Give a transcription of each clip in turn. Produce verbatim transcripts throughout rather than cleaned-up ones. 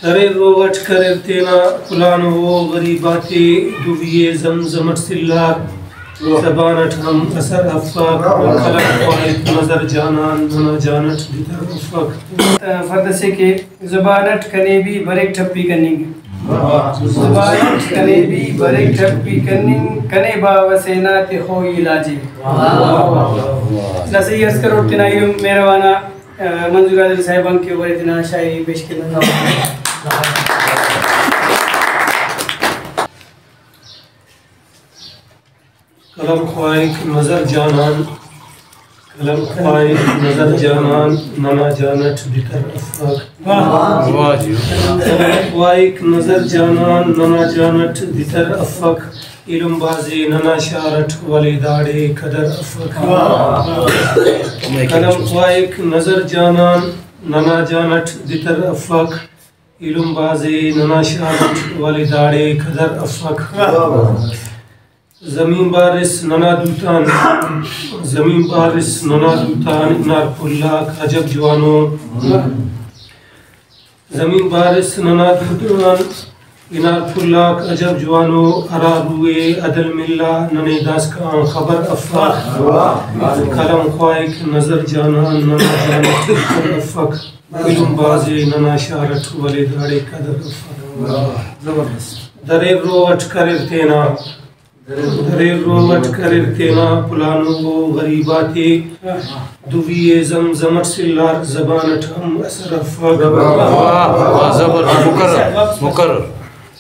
دریر روغ اٹ کریر تینا پلانو او غریب آتے، دوی ءِ زمزم اٹ سلار، زبان اٹ ہم اثر افک، قلم خواہک نظر جانان ننا جان اٹ دتر افک۔ فرد اسے کہ زبان اٹ کنے بھی بریک ٹھپی کننگ، زبان اٹ کنے بھی بریک ٹھپی کننگ، کنے باوہ سے نا تخوئی علاج ءِ۔ نا صحیح عرض کروٹ تینا ایلم مہربانہ منظور عادل صاحب آن کہ اوڑے تینا شاعری پیش کننگ۔ قلم خواہک نظر جانان، قلم خواہک نظر جانان، ننا جان اٹ دتر افک۔ واہ جی۔ قلم خواہک نظر جانان، ننا جان اٹ دتر افک۔ ایلم بھازے ننا شار اٹ ولے داڑے قدر افک۔ قلم خواہک نظر جانان، ننا جان اٹ دتر افک۔ ایلم بھازے ننا شار اٹ ولے داڑے قدر افک۔ زمین بارس ننا دوتان، زمین بارس ننا دوتان، انار پھل آک عجب جوانو۔ زمین بارس ننا دوتان، انار پھل آک عجب جوانو، ہرا روئے عدل ملا، ننے داسکان خبر افک۔ قلم خواہک نظر جانان، ننا جان اٹ افک۔ ایلم بھازے ننا شار اٹ ولے داڑے قدر افک۔ زبردست۔ دریر روغ اٹ کریر تینا، دریر روغ اٹ کریر تینا پلانو او غریب آتے، دوی ءِ زمزم اٹ سلار، زبان اٹ ہم اثر افک۔ واہ، واہ، زبر، مکرر، مکرر۔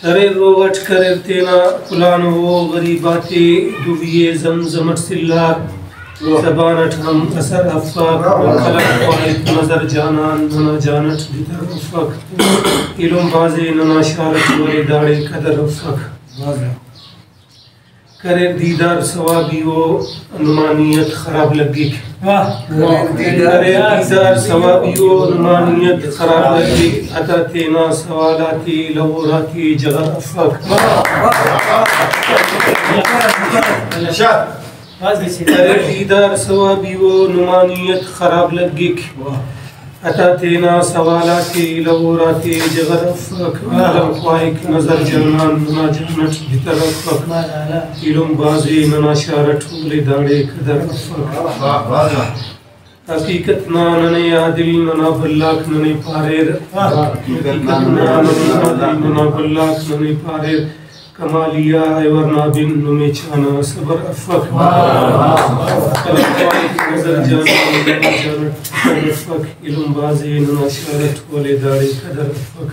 دریر روغ اٹ کریر تینا پلانو او غریب آتے، دوی ءِ زمزم اٹ سلار، زبان اٹ ہم اثر افک۔ قلم خواہک نظر جانان، ننا جان اٹ دتر افک۔ ایلم بھازے ننا شار اٹ ولے داڑے قدر افک۔ کریر دیدار ثوابی او نما نیت خراب لگک۔ واہ۔ کریر دیدار ثوابی او نما نیت خراب لگک۔ عطا تینا سوال آتے لغور آتے جغر افک۔ کریر دیدار ثوابی او نما نیت خراب لگک۔ عطا تینا سوال آتے لغور آتے جغر افک۔ قلم خواہک نظر جانان، ننا جان اٹ دتر افک۔ ایلم بھازے ننا شار اٹ ولے داڑے قدر افک۔ حقیقت نا ننے عادل ننا بھلاک ننے پاریر۔ حقیقت نا ننے عادل ننا بھلاک ننے پاریر۔ کمالیہ ءِ ورنا بن نمے چانا صبر افک۔ قلم خواہک نظر جانان، ننا جان اٹ دتر افک۔ ایلم بھازے ننا شار اٹ ولے داڑے قدر افک۔